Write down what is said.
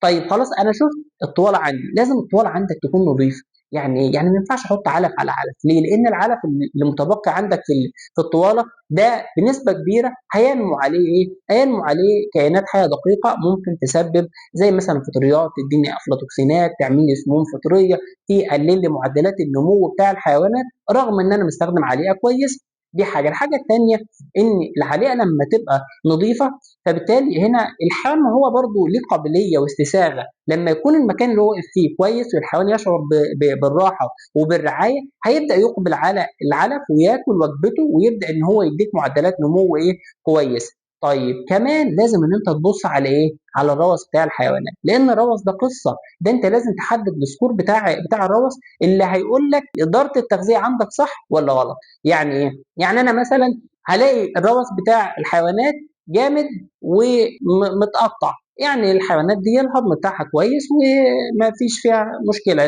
طيب خلاص انا شفت الطواله عندي، لازم الطواله عندك تكون نظيفة. يعني ايه؟ يعني ما ينفعش احط علف على علف، ليه؟ لان العلف اللي متبقي عندك في الطواله ده بنسبة كبيرة هينمو عليه ايه؟ هينمو عليه كائنات حيه دقيقة ممكن تسبب زي مثلا فطريات، تديني افلاتوكسينات، تعمل لي سموم فطرية، تقلل لي معدلات النمو بتاع الحيوانات رغم ان انا مستخدم عليقه كويس. دي حاجة. الحاجة الثانية ان العليقه لما تبقى نظيفة فبالتالي هنا الحيوان هو برضو ليه قابلية واستساغه، لما يكون المكان اللي هو واقف فيه كويس والحيوان يشعر بالراحة وبالرعايه هيبدا يقبل على العلف وياكل وجبته ويبدا ان هو يديك معدلات نمو ايه كويس. طيب كمان لازم ان انت تبص على ايه؟ على الروث بتاع الحيوانات، لان الروث ده قصة، ده انت لازم تحدد ال score بتاع الروث اللي هيقول لك ادارة التغذية عندك صح ولا غلط. يعني ايه؟ يعني انا مثلا هلاقي الروث بتاع الحيوانات جامد ومتقطع، يعني الحيوانات دي الهضم بتاعها كويس وما فيش فيها مشكلة.